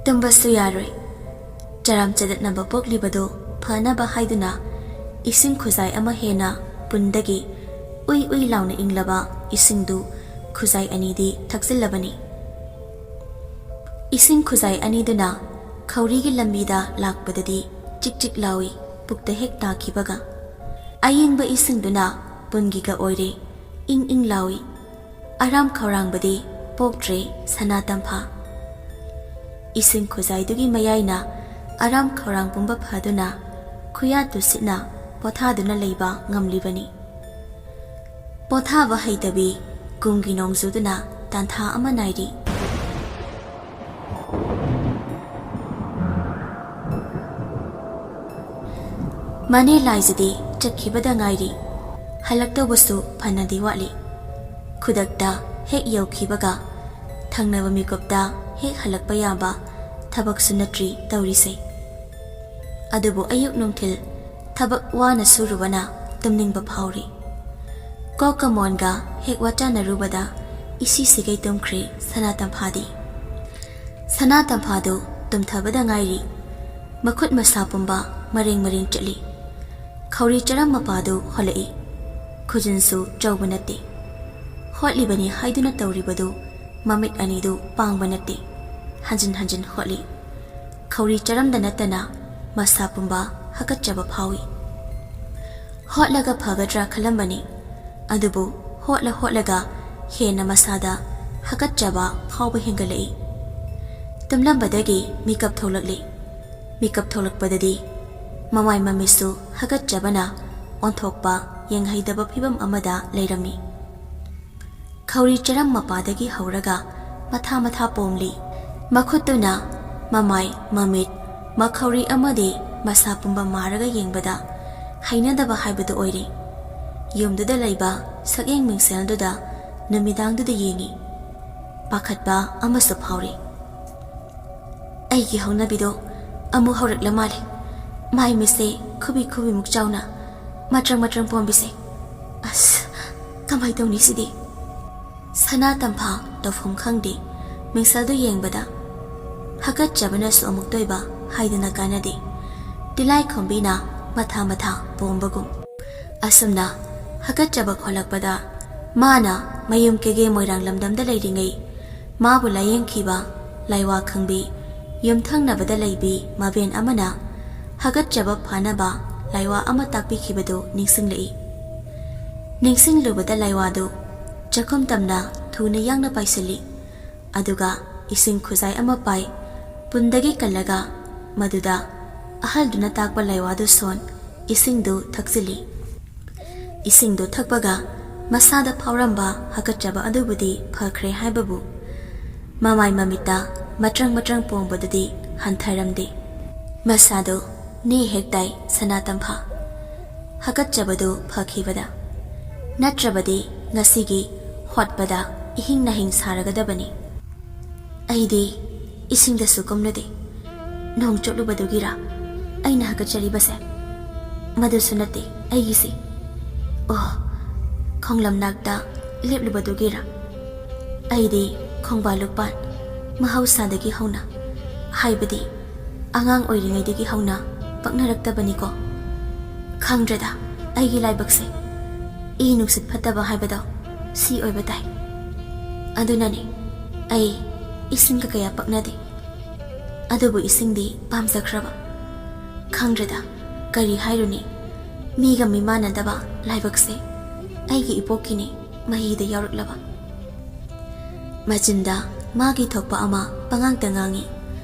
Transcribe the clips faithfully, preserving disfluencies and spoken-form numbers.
ꯇꯨꯝꯕꯁꯨ ꯌꯥꯔꯣꯏ꯫ ꯆꯔꯥꯝ ꯆꯗꯠꯅꯕ ꯄꯣꯛꯂꯤꯕꯗꯨ ꯐꯅꯕ ꯍꯥꯏꯗꯨꯅ ꯏꯁꯤꯡ ꯈꯨꯖꯥꯏ ꯑꯃ ꯍꯦꯟꯅ ꯄꯨꯟꯗꯒꯤ ꯎꯏ ꯎꯏ ꯂꯥꯎꯅ ꯏꯪꯂꯕ ꯏꯁꯤꯡꯗꯨ ꯈꯨꯖꯥꯏ ꯑꯅꯤꯗꯤ ꯊꯛꯆꯤꯜꯂꯕꯅꯤ꯫ ꯏꯁꯤꯡ ꯈꯨꯖꯥꯏ ꯑꯅꯤꯗꯨꯅ ꯈꯧꯔꯤꯒꯤ ꯂꯝꯕꯤꯗ ꯂꯥꯛꯄꯗꯗꯤ ꯆꯤꯛ ꯆꯤꯛ ꯂꯥꯎꯏ, ꯄꯨꯛꯇ ꯍꯦꯛ ꯇꯥꯈꯤꯕꯒ꯫ ꯑꯌꯤꯡꯕ ꯏꯁꯤꯡꯗꯨꯅ ꯄꯨꯟꯒꯤꯒ ꯑꯣꯏꯔꯦ, ꯏꯪ ꯏꯪ ꯂꯥꯎꯏ꯫ ꯑꯔꯥꯝ ꯈꯧꯔꯥꯡꯕꯗꯤ ꯄꯣꯛꯇ꯭ꯔꯦ ꯁꯅꯥ ꯇꯝꯐꯥ꯫ ꯏꯁꯤꯡ ꯈꯨꯖꯥꯏꯗꯨꯒꯤ ꯃꯌꯥꯏꯅ ꯑꯔꯥꯝ ꯈꯧꯔꯥꯡ ꯄꯨꯝꯕ ꯐꯗꯨꯅ ꯈꯨꯌꯥ ꯇꯨꯁꯤꯠꯅ ꯄꯣꯊꯥꯗꯨꯅ ꯂꯩꯕ ꯉꯝꯂꯤꯕꯅꯤ꯫ ꯄꯣꯊꯥꯕ ꯍꯩꯇꯕꯤ ꯀꯨꯝꯒꯤ ꯅꯣꯡꯖꯨꯗꯨꯅ ꯇꯥꯟꯊꯥ ꯑꯃ ꯅꯥꯏꯔꯤ꯫ ꯃꯅꯦ ꯂꯥꯏꯖꯗꯤ ꯆꯠꯈꯤꯕꯗ ꯉꯥꯏꯔꯤ꯫ ꯍꯜꯂꯛꯇꯧꯕꯁꯨ ꯐꯅꯗꯤ ꯋꯥꯠꯂꯤ꯫ ꯈꯨꯗꯛꯇ ꯍꯦꯛ ꯌꯧꯈꯤꯕꯒ ꯊꯪꯅꯕ ꯃꯤꯀꯨꯞꯇ ꯍꯦꯛ ꯍꯜꯂꯛꯄ ꯌꯥꯕ ꯊꯕꯛꯁꯨ ꯅꯠꯇ꯭ꯔꯤ ꯇꯧꯔꯤꯁꯦ꯫ ꯑꯗꯨꯕꯨ ꯑꯌꯨꯛ ꯅꯨꯡꯊꯤꯜ ꯊꯕꯛ ꯋꯥꯅ ꯁꯨꯔꯨꯕꯅ ꯇꯨꯝꯅꯤꯡꯕ ꯐꯥꯎꯔꯤ꯫ ꯀꯣꯛꯀ ꯃꯣꯟꯒ ꯍꯦꯛ ꯋꯥꯇꯥꯅꯔꯨꯕꯗ ꯏꯁꯤ ꯁꯤꯒꯩ ꯇꯨꯝꯈ꯭ꯔꯦ ꯁꯅꯥ ꯇꯝꯐꯥꯗꯤ꯫ ꯁꯅꯥ ꯇꯝꯐꯥꯗꯨ ꯇꯨꯝꯊꯕꯗ ꯉꯥꯏꯔꯤ꯫ ꯃꯈꯨꯠ ꯃꯁꯥ ꯄꯨꯝꯕ ꯃꯔꯦꯡ ꯃꯔꯦꯡ ꯆꯠꯂꯤ꯫ ꯈꯧꯔꯤ ꯆꯔꯝ ꯃꯄꯥꯗꯨ ꯍꯣꯜꯂꯛꯏ꯫ ꯈꯨꯖꯤꯟꯁꯨ ꯆꯧꯕ ꯅꯠꯇꯦ꯫ ꯍꯣꯠꯂꯤꯕꯅꯤ ꯍꯥꯏꯗꯨꯅ ꯇꯧꯔꯤꯕꯗꯨ ꯃꯃꯤꯠ ꯑꯅꯤꯗꯨ ꯄꯥꯡꯕ ꯅꯠꯇꯦ꯫ ꯍꯟꯖꯤꯟ ꯍꯟꯖꯤꯟ ꯍꯣꯠꯂꯤ꯫ ꯈꯧꯔꯤ ꯆꯔꯝꯗ ꯅꯠꯇꯅ ꯃꯁꯥ ꯄꯨꯝꯕ ꯍꯥꯀꯠꯆꯕ ꯐꯥꯎꯏ꯫ ꯍꯣꯠꯂꯒ ꯐꯒꯗ꯭ꯔꯥ ꯈꯜꯂꯝꯕꯅꯤ, ꯑꯗꯨꯕꯨ ꯍꯣꯠꯂ ꯍꯣꯠꯂꯒ ꯍꯦꯟꯅ ꯃꯁꯥꯗ ꯍꯥꯀꯠꯆꯕ ꯐꯥꯎꯕ ꯍꯦꯟꯒꯠꯂꯛꯏ꯫ ꯇꯨꯝꯂꯝꯕꯗꯒꯤ ꯃꯤꯀꯞ ꯊꯣꯛꯂꯛꯂꯤ꯫ ꯃꯤꯀꯞ ꯊꯣꯛꯂꯛꯄꯗꯗꯤ ꯃꯃꯥꯏ ꯃꯃꯤꯠꯁꯨ ꯍꯥꯀꯠꯆꯕꯅ ꯑꯣꯟꯊꯣꯛꯄ ꯌꯦꯡꯍꯩꯗꯕ ꯐꯤꯕꯝ ꯑꯃꯗ ꯂꯩꯔꯝꯃꯤ꯫ ꯈꯧꯔꯤ ꯆꯔꯝ ꯃꯄꯥꯗꯒꯤ ꯍꯧꯔꯒ ꯃꯊꯥ ꯃꯊꯥ ꯄꯣꯝꯂꯤ꯫ ꯃꯈꯨꯠꯇꯨꯅ ꯃꯃꯥꯏ, ꯃꯃꯤꯠ, ꯃꯈꯧꯔꯤ ꯑꯃꯗꯤ ꯃꯁꯥ ꯄꯨꯝꯕ ꯃꯥꯔꯒ ꯌꯦꯡꯕꯗ ꯍꯩꯅꯗꯕ ꯍꯥꯏꯕꯗꯨ ꯑꯣꯏꯔꯦ꯫ ꯌꯨꯝꯗꯨꯗ ꯂꯩꯕ ꯁꯛꯌꯦꯡ ꯃꯤꯡꯁꯦꯜꯗꯨꯗ ꯅꯨꯃꯤꯗꯥꯡꯗꯨꯗ ꯌꯦꯡꯉꯤ꯫ ꯄꯥꯈꯠꯄ ꯑꯃꯁꯨ ꯐꯥꯎꯔꯤ꯫ ꯑꯩꯒꯤ ꯍꯧꯅꯕꯤꯗꯣ ꯑꯃꯨꯛ ꯍꯧꯔꯛꯂ ꯃꯥꯜꯂꯦ꯫ ꯃꯥꯏ ꯃꯤꯠꯁꯦ ꯈꯨꯕꯤ ꯈꯨꯕꯤꯃꯨꯛ ꯆꯥꯎꯅ ꯃꯇ꯭ꯔꯪ ꯃꯇ꯭ꯔꯪ ꯄꯣꯝꯕꯤꯁꯦ꯫ ꯑꯁ, ꯀꯃꯥꯏ ꯇꯧꯅꯤ ꯁꯤꯗꯤ? ꯁꯅꯥ ꯇꯝꯐꯥ ꯇꯧꯐꯝ ꯈꯪꯗꯦ ꯃꯤꯡꯁꯦꯜꯗꯨ ꯌꯦꯡꯕꯗ꯫ ꯍꯥꯀꯠꯆꯕꯅꯁꯨ ꯑꯃꯨꯛꯇꯣꯏꯕ ꯍꯥꯏꯗꯅ ꯀꯥꯟꯅꯗꯦ꯫ ꯇꯤꯂꯥꯏꯈꯣꯝꯕꯤꯅ ꯃꯊꯥ ꯃꯊꯥ ꯄꯣꯝꯕꯒꯨꯝ꯫ ꯑꯁꯨꯝꯅ ꯍꯥꯀꯠꯆꯕ ꯈꯣꯠꯂꯛꯄꯗ ꯃꯥꯅ ꯃꯌꯨꯝ ꯀꯦꯒꯦ ꯃꯣꯏꯔꯥꯡ ꯂꯝꯗꯝꯗ ꯂꯩꯔꯤꯉꯩ ꯃꯥꯕꯨ ꯂꯥꯌꯦꯡꯈꯤꯕ ꯂꯥꯏꯋꯥ ꯈꯪꯕꯤ ꯌꯨꯝꯊꯪꯅꯕꯗ ꯂꯩꯕꯤ ꯃꯕꯦꯟ ꯑꯃꯅ ꯍꯥꯀꯠꯆꯕ ꯐꯅꯕ ꯂꯥꯏꯋꯥ ꯑꯃ ꯇꯥꯛꯄꯤꯈꯤꯕꯗꯨ ꯅꯤꯡꯁꯤꯡꯂꯛꯏ꯫ ꯅꯤꯡꯁꯤꯡꯂꯨꯕꯗ ꯂꯥꯏꯋꯥꯗꯨ ꯆꯥꯛꯈꯨꯝ ꯇꯝꯅ ꯊꯨꯅ ꯌꯥꯡꯅ ꯄꯥꯏꯁꯤꯜꯂꯤ꯫ ꯑꯗꯨꯒ ꯏꯁꯤꯡ ꯈꯨꯖꯥꯏ ꯑꯃ ꯄꯥꯏ, ꯄꯨꯟꯗꯒꯤ ꯀꯜꯂꯒ ꯃꯗꯨꯗ ꯑꯍꯜꯗꯨꯅ ꯇꯥꯛꯄ ꯂꯥꯏꯋꯥꯗꯨ ꯁꯣꯟ, ꯏꯁꯤꯡꯗꯨ ꯊꯛꯆꯤꯜꯂꯤ꯫ ꯏꯁꯤꯡꯗꯨ ꯊꯛꯄꯒ ꯃꯁꯥꯗ ꯐꯥꯎꯔꯝꯕ ꯍꯥꯀꯠꯆꯕ ꯑꯗꯨꯕꯨꯗꯤ ꯐꯈ꯭ꯔꯦ ꯍꯥꯏꯕꯕꯨ ꯃꯃꯥꯏ ꯃꯃꯤꯠꯇ ꯃꯇ꯭ꯔꯪ ꯃꯇ꯭ꯔꯪ ꯄꯣꯡꯕꯗꯨꯗꯤ ꯍꯟꯊꯔꯝꯗꯦ꯫ ꯃꯁꯥꯗꯨ ꯅꯦ ꯍꯦꯛ ꯇꯥꯏ ꯁꯅꯥ ꯇꯝꯐꯥ꯫ ꯍꯥꯀꯠꯆꯕꯗꯨ ꯐꯈꯤꯕꯗ꯫ ꯅꯠꯇ꯭ꯔꯕꯗꯤ ꯉꯁꯤꯒꯤ ꯍꯣꯠꯄꯗ ꯏꯍꯤꯡ ꯅꯥꯍꯤꯡ ꯁꯥꯔꯒꯗꯕꯅꯤ꯫ ꯑꯩꯗꯤ ꯏꯁꯤꯡꯗꯁꯨ ꯀꯨꯝꯂꯨꯗꯦ꯫ ꯅꯣꯡ ꯆꯣꯠꯂꯨꯕꯗꯨꯒꯤꯔꯥ ꯑꯩꯅ ꯍꯥꯀꯠꯆꯔꯤꯕꯁꯦ? ꯃꯗꯨꯁꯨ ꯅꯠꯇꯦ ꯑꯩꯒꯤꯁꯤ꯫ ꯑꯣ, ꯈꯣꯡꯂꯝ ꯅꯥꯛꯇ ꯂꯦꯞꯂꯨꯕꯗꯨꯒꯤꯔꯥ? ꯑꯩꯗꯤ ꯈꯣꯡꯕꯥꯜ ꯂꯨꯄꯥꯟ ꯃꯍꯧꯁꯥꯗꯒꯤ ꯍꯧꯅ, ꯍꯥꯏꯕꯗꯤ ꯑꯉꯥꯡ ꯑꯣꯏꯔꯤꯉꯩꯗꯒꯤ ꯍꯧꯅ ꯄꯛꯅꯔꯛꯇꯕꯅꯤꯀꯣ꯫ ꯈꯪꯗ꯭ꯔꯦꯗ, ꯑꯩꯒꯤ ꯂꯥꯏꯕꯛꯁꯦ꯫ ꯏ ꯅꯨꯡꯁꯤꯠ ꯐꯠꯇꯕ ꯍꯥꯏꯕꯗꯣ ꯁꯤ ꯑꯣꯏꯕ ꯇꯥꯏ꯫ ꯑꯗꯨꯅꯅꯦ ꯑꯩ ꯏꯁꯤꯡꯒ ꯀꯌꯥ ꯄꯛꯅꯗꯦ꯫ ꯑꯗꯨꯕꯨ ꯏꯁꯤꯡꯗꯤ ꯄꯥꯝꯖꯈ꯭ꯔꯕ꯫ ꯈꯪꯗ꯭ꯔꯦꯗ, ꯀꯔꯤ ꯍꯥꯏꯔꯨꯅꯤ? ꯃꯤꯒ ꯃꯤꯃꯥꯟꯅꯗꯕ ꯂꯥꯏꯕꯛꯁꯦ ꯑꯩꯒꯤ ꯏꯄꯣꯛꯀꯤꯅꯤ ꯃꯍꯤꯗ ꯌꯥꯎꯔꯛꯂꯕ꯫ ꯃꯆꯤꯟꯗ ꯃꯥꯒꯤ ꯊꯣꯛꯄ ꯑꯃ ꯄꯉꯥꯡꯇ ꯉꯥꯡꯏ꯫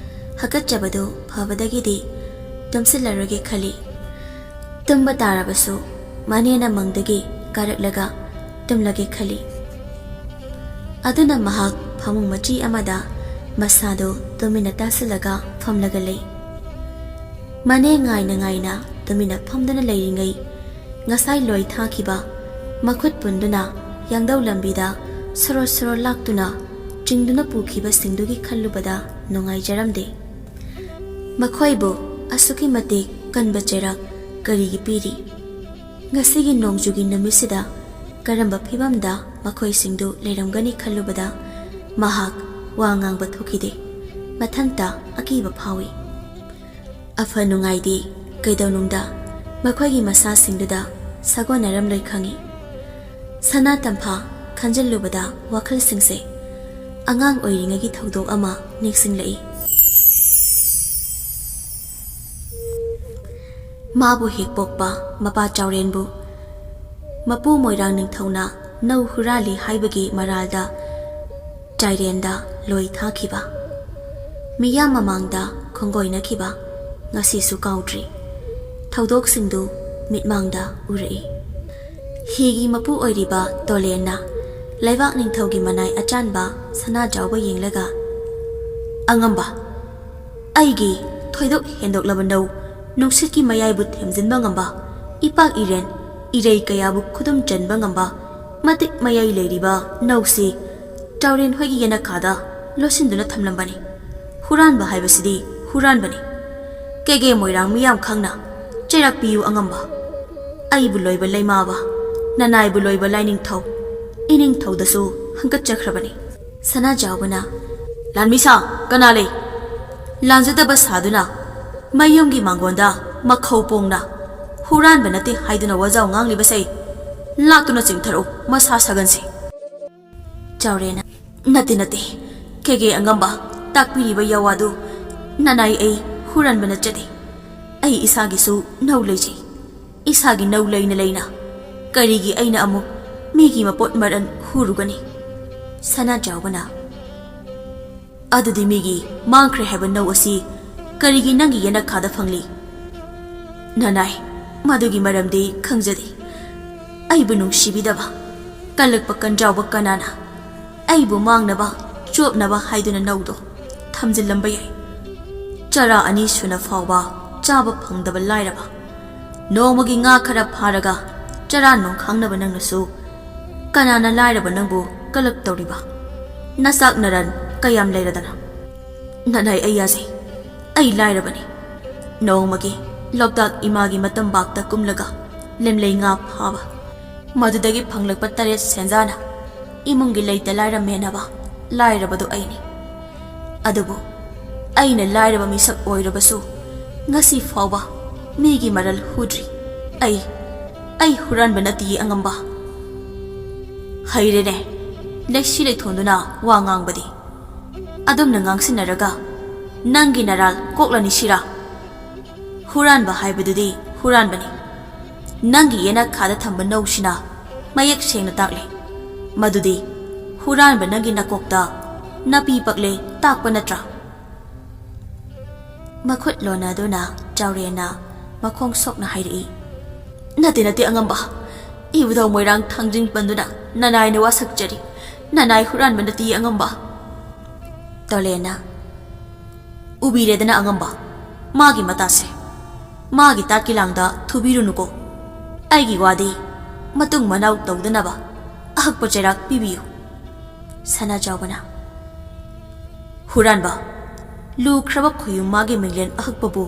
ꯍꯥꯀꯠꯆꯕꯗꯨ ꯐꯕꯗꯒꯤꯗꯤ ꯇꯨꯝꯁꯤꯜꯂꯔꯣꯏꯒꯦ ꯈꯜꯂꯤ꯫ ꯇꯨꯝꯕ ꯇꯥꯔꯕꯁꯨ ꯃꯅꯦꯅ ꯃꯪꯗꯒꯤ ꯀꯥꯔꯛꯂꯒ ꯇꯨꯝꯂꯒꯦ ꯈꯜꯂꯤ꯫ ꯑꯗꯨꯅ ꯃꯍꯥꯛ ꯐꯃꯨꯡ ꯃꯆꯤ ꯑꯃꯗ ꯃꯁꯥꯗꯨ ꯇꯨꯃꯤꯟꯅ ꯇꯥꯁꯤꯜꯂꯒ ꯐꯝꯂꯒ ꯂꯩ꯫ ꯃꯅꯦ ꯉꯥꯏꯅ ꯉꯥꯏꯅ ꯇꯨꯃꯤꯟꯅ ꯐꯝꯗꯨꯅ ꯂꯩꯔꯤꯉꯩ, ꯉꯁꯥꯏ ꯂꯣꯏ ꯊꯥꯈꯤꯕ ꯃꯈꯨꯠ ꯄꯨꯟꯗꯨꯅ ꯌꯥꯡꯗꯧ ꯂꯝꯕꯤꯗ ꯁꯣꯔꯣ ꯁꯣꯔꯣ ꯂꯥꯛꯇꯨꯅ ꯆꯤꯡꯗꯨꯅ ꯄꯨꯈꯤꯕꯁꯤꯡꯗꯨꯒꯤ ꯈꯜꯂꯨꯕꯗ ꯅꯨꯡꯉꯥꯏꯖꯔꯝꯗꯦ꯫ ꯃꯈꯣꯏꯕꯨ ꯑꯁꯨꯛꯀꯤ ꯃꯇꯤꯛ ꯀꯟꯕ ꯆꯩꯔꯥꯛ ꯀꯔꯤꯒꯤ ꯄꯤꯔꯤ? ꯉꯁꯤꯒꯤ ꯅꯣꯡꯖꯨꯒꯤ ꯅꯨꯃꯤꯠꯁꯤꯗ ꯀꯔꯝꯕ ꯐꯤꯚꯝꯗ ꯃꯈꯣꯏꯁꯤꯡꯗꯨ ꯂꯩꯔꯝꯒꯅꯤ ꯈꯜꯂꯨꯕꯗ ꯃꯍꯥꯛ ꯋꯥ ꯉꯥꯡꯕ ꯊꯣꯛꯈꯤꯗꯦ꯫ ꯃꯊꯟꯇ ꯑꯀꯤꯕ ꯐꯥꯎꯏ꯫ ꯑꯐ ꯅꯨꯡꯉꯥꯏꯗꯤ ꯀꯩꯗꯧꯅꯨꯡꯗ ꯃꯈꯣꯏꯒꯤ ꯃꯁꯥꯁꯤꯡꯗꯨꯗ ꯁꯥꯒꯣꯟꯅꯔꯝꯂꯣꯏ ꯈꯪꯏ꯫ ꯁꯅꯥ ꯇꯝꯐꯥ ꯈꯟꯖꯤꯜꯂꯨꯕꯗ ꯋꯥꯈꯜꯁꯤꯡꯁꯦ ꯑꯉꯥꯡ ꯑꯣꯏꯔꯤꯉꯩꯒꯤ ꯊꯧꯗꯣꯛ ꯑꯃ ꯅꯤꯡꯁꯤꯡꯂꯛꯏ꯫ ꯃꯥꯕꯨ ꯍꯦꯛ ꯄꯣꯛꯄ ꯃꯄꯥ ꯆꯥꯎꯔꯦꯟꯕꯨ ꯃꯄꯨ ꯃꯣꯏꯔꯥꯡ ꯅꯤꯡꯊꯧꯅ ꯅꯧ ꯍꯨꯔꯥꯜꯂꯤ ꯍꯥꯏꯕꯒꯤ ꯃꯔꯥꯜꯗ ꯆꯥꯏꯔꯦꯟꯗ ꯂꯣꯏ ꯊꯥꯈꯤꯕ꯫ ꯃꯤꯌꯥꯝ ꯃꯃꯥꯡꯗ ꯈꯣꯡꯒꯣꯏꯅꯈꯤꯕ ꯉꯁꯤꯁꯨ ꯀꯥꯎꯗ꯭ꯔꯤ꯫ ꯊꯧꯗꯣꯛꯁꯤꯡꯗꯨ ꯃꯤꯠꯃꯥꯡꯗ ꯎꯔꯛꯏ꯫ ꯍꯤꯒꯤ ꯃꯄꯨ ꯑꯣꯏꯔꯤꯕ ꯇꯣꯂꯦꯟꯅ ꯂꯩꯕꯥꯛ ꯅꯤꯡꯊꯧꯒꯤ ꯃꯅꯥꯏ ꯑꯆꯥꯟꯕ ꯁꯅꯥꯖꯥꯎꯕ ꯌꯦꯡꯂꯒ, "ꯑꯉꯝꯕ, ꯑꯩꯒꯤ ꯊꯣꯏꯗꯣꯛ ꯍꯦꯟꯗꯣꯛꯂꯕ ꯅꯧ ꯅꯨꯡꯁꯤꯠꯀꯤ ꯃꯌꯥꯏꯕꯨ ꯊꯦꯝꯖꯤꯟꯕ ꯉꯝꯕ, ꯏꯄꯥꯛ ꯏꯔꯦꯟ ꯏꯔꯩ ꯀꯌꯥꯕꯨ ꯈꯨꯗꯨꯝ ꯆꯟꯕ ꯉꯝꯕ ꯃꯇꯤꯛ ꯃꯌꯥꯏ ꯂꯩꯔꯤꯕ ꯅꯧꯁꯤ ꯆꯥꯎꯔꯦꯟ ꯍꯣꯏꯒꯤ ꯌꯦꯅꯈꯥꯗ ꯂꯣꯠꯁꯤꯟꯗꯨꯅ ꯊꯝꯂꯝꯕꯅꯤ꯫ ꯍꯨꯔꯥꯟꯕ ꯍꯥꯏꯕꯁꯤꯗꯤ ꯍꯨꯔꯥꯟꯕꯅꯤ꯫ ꯀꯦꯒꯦ ꯃꯣꯏꯔꯥꯡ ꯃꯤꯌꯥꯝ ꯈꯪꯅ ꯆꯩꯔꯥꯛ ꯄꯤꯌꯨ ꯑꯉꯝꯕ꯫ ꯑꯩꯕꯨ ꯂꯣꯏꯕ ꯂꯩꯃꯥꯕ, ꯅꯅꯥꯏꯕꯨ ꯂꯣꯏꯕ ꯂꯥꯏꯅꯤꯡꯊꯧ, ꯏꯅꯤꯡꯊꯧꯗꯁꯨ ꯍꯪꯒꯠꯆꯈ꯭ꯔꯕꯅꯤ꯫" ꯁꯅꯥꯖꯥꯎꯕꯅ, "ꯂꯥꯟꯃꯤꯁꯥ, ꯀꯅꯥ ꯂꯩ? ꯂꯥꯟꯖꯗꯕ ꯁꯥꯗꯨꯅ ꯃꯌꯨꯝꯒꯤ ꯃꯥꯡꯒꯣꯟꯗ ꯃꯈꯧ ꯄꯣꯡꯅ ꯍꯨꯔꯥꯟꯕ ꯅꯠꯇꯦ ꯍꯥꯏꯗꯨꯅ ꯋꯥꯖꯥꯎ ꯉꯥꯡꯂꯤꯕꯁꯦ ꯂꯥꯛꯇꯨꯅ ꯆꯤꯡꯊꯔꯛꯎ, ꯃꯁꯥ ꯁꯥꯒꯟꯁꯤ꯫" ꯆꯥꯎꯔꯦꯟꯅ, "ꯅꯠꯇꯦ, ꯅꯠꯇꯦ, ꯀꯦꯒꯦ ꯑꯉꯝꯕ, ꯇꯥꯛꯄꯤꯔꯤꯕ ꯌꯥꯋꯥꯗꯨ, ꯅꯅꯥꯏ ꯑꯩ ꯍꯨꯔꯥꯟꯕ ꯅꯠꯆꯗꯦ꯫ ꯑꯩ ꯏꯁꯥꯒꯤꯁꯨ ꯅꯧ ꯂꯩꯖꯩ꯫ ꯏꯁꯥꯒꯤ ꯅꯧ ꯂꯩꯅ ꯂꯩꯅ ꯀꯔꯤꯒꯤ ꯑꯩꯅ ꯑꯃꯨꯛ ꯃꯤꯒꯤ ꯃꯄꯣꯠ ꯃꯔꯜ ꯍꯨꯔꯨꯒꯅꯤ?" ꯁꯅꯥꯖꯥꯎꯕꯅ, "ꯑꯗꯨꯗꯤ ꯃꯤꯒꯤ ꯃꯥꯡꯈ꯭ꯔꯦ ꯍꯥꯏꯕ ꯅꯧ ꯑꯁꯤ ꯀꯔꯤꯒꯤ ꯅꯪꯒꯤ ꯌꯦꯅꯈꯥꯗ ꯐꯪꯂꯤ?" "ꯅꯅꯥꯏ, ꯃꯗꯨꯒꯤ ꯃꯔꯝꯗꯤ ꯈꯪꯖꯗꯦ꯫ ꯑꯩꯕꯨ ꯅꯨꯡꯁꯤꯕꯤꯗꯕ, ꯀꯜꯂꯛꯄ ꯀꯟꯖꯥꯎꯕ ꯀꯅꯥꯅ ꯑꯩꯕꯨ ꯃꯥꯡꯅꯕ, ꯆꯣꯞꯅꯕ ꯍꯥꯏꯗꯨꯅ ꯅꯧꯗꯣ ꯊꯝꯖꯤꯜꯂꯝꯕ ꯌꯥꯏ? ꯆꯔꯥ ꯑꯅꯤ ꯁꯨꯅ ꯐꯥꯎꯕ ꯆꯥꯕ ꯐꯪꯗꯕ ꯂꯥꯏꯔꯕ, ꯅꯣꯡꯃꯒꯤ ꯉꯥ ꯈꯔ ꯐꯥꯔꯒ ꯆꯔꯥ ꯅꯣꯡꯈꯥꯡꯅꯕ ꯅꯪꯅꯁꯨ ꯀꯅꯥꯅ ꯂꯥꯏꯔꯕ ꯅꯪꯕꯨ ꯀꯂꯛ ꯇꯧꯔꯤꯕ? ꯅꯆꯥꯛ ꯅꯔꯟ ꯀꯌꯥꯝ ꯂꯩꯔꯗꯅ?" "ꯅꯅꯥꯏ, ꯑꯩ ꯌꯥꯖꯩ꯫ ꯑꯩ ꯂꯥꯏꯔꯕꯅꯤ꯫ ꯅꯣꯡꯃꯒꯤ ꯂꯣꯛꯇꯥꯛ ꯏꯃꯥꯒꯤ ꯃꯇꯝꯕꯥꯛꯇ ꯀꯨꯝꯂꯒ ꯂꯦꯝꯂꯩ ꯉꯥ ꯐꯥꯕ, ꯃꯗꯨꯗꯒꯤ ꯐꯪꯂꯛꯄ ꯇꯔꯦꯠ ꯁꯦꯟꯖꯥꯅ ꯏꯃꯨꯡꯒꯤ ꯂꯩꯇ ꯂꯥꯏꯔ ꯃꯦꯟꯅꯕ ꯂꯥꯏꯔꯕꯗꯨ ꯑꯩꯅꯤ꯫ ꯑꯗꯨꯕꯨ ꯑꯩꯅ ꯂꯥꯏꯔꯕ ꯃꯤꯁꯛ ꯑꯣꯏꯔꯕꯁꯨ ꯉꯁꯤ ꯐꯥꯎꯕ ꯃꯤꯒꯤ ꯃꯔꯜ ꯍꯨꯗ꯭ꯔꯤ꯫ ꯑꯩ ꯑꯩ ꯍꯨꯔꯥꯟꯕ ꯅꯠꯇꯤꯌꯦ ꯑꯉꯝꯕ꯫ ꯍꯩꯔꯦꯅꯦ, ꯂꯩꯁꯤ ꯂꯩꯊꯣꯟꯗꯨꯅ ꯋꯥ ꯉꯥꯡꯕꯗꯤ꯫ ꯑꯗꯨꯝꯅ ꯉꯥꯡꯁꯤꯟꯅꯔꯒ ꯅꯪꯒꯤ ꯅꯔꯥꯜ ꯀꯣꯛꯂꯅꯤ ꯁꯤꯔꯥ? ꯍꯨꯔꯥꯟꯕ ꯍꯥꯏꯕꯗꯨꯗꯤ ꯍꯨꯔꯥꯟꯕꯅꯤ꯫ ꯅꯪꯒꯤ ꯌꯦꯅꯈꯥꯗ ꯊꯝꯕ ꯅꯧꯁꯤꯅ ꯃꯌꯦꯛ ꯁꯦꯡꯅ ꯇꯥꯛꯂꯤ꯫ ꯃꯗꯨꯗꯤ ꯍꯨꯔꯥꯟꯕ ꯅꯪꯒꯤ ꯅꯀꯣꯛꯇ ꯅꯥꯄꯤ ꯄꯛꯂꯦ ꯇꯥꯛꯄ ꯅꯠꯇ꯭ꯔꯥ? ꯃꯈꯨꯠ ꯂꯣꯟꯅꯗꯨꯅ ꯆꯥꯎꯔꯦꯟꯅ ꯃꯈꯣꯡ ꯁꯣꯛꯅ ꯍꯥꯏꯔꯛꯏ꯫ "ꯅꯠꯇꯦ, ꯅꯠꯇꯦ ꯑꯉꯝꯕ, ꯏꯕꯨꯙꯧ ꯃꯣꯏꯔꯥꯡ ꯊꯥꯡꯖꯤꯡ ꯄꯟꯗꯨꯅ ꯅꯅꯥꯏꯅ ꯋꯥꯁꯛꯆꯔꯤ꯫ ꯅꯅꯥꯏ ꯍꯨꯔꯥꯟꯕ ꯅꯠꯇꯦ ꯑꯉꯝꯕ꯫" ꯇꯣꯂꯦꯟꯅ, "ꯎꯕꯤꯔꯦꯗꯅ ꯑꯉꯝꯕ, ꯃꯥꯒꯤ ꯃꯇꯥꯁꯦ꯫ ꯃꯥꯒꯤ ꯇꯥꯠꯀꯤ ꯂꯥꯡꯗ ꯊꯨꯕꯤꯔꯨꯅꯨꯀꯣ꯫ ꯑꯩꯒꯤ ꯋꯥꯗꯤ ꯃꯇꯨꯡ ꯃꯅꯥꯎ ꯇꯧꯗꯅꯕ ꯑꯍꯛꯄ ꯆꯩꯔꯥꯛ ꯄꯤꯕꯤꯌꯨ꯫" ꯁꯅꯥ ꯆꯥꯎꯕꯅ, "ꯍꯨꯔꯥꯟꯕ, ꯂꯨꯈ꯭ꯔꯕ ꯈꯣꯌꯨꯝ ꯃꯥꯒꯤ ꯃꯤꯡꯂꯦꯟ ꯑꯍꯛꯄꯕꯨ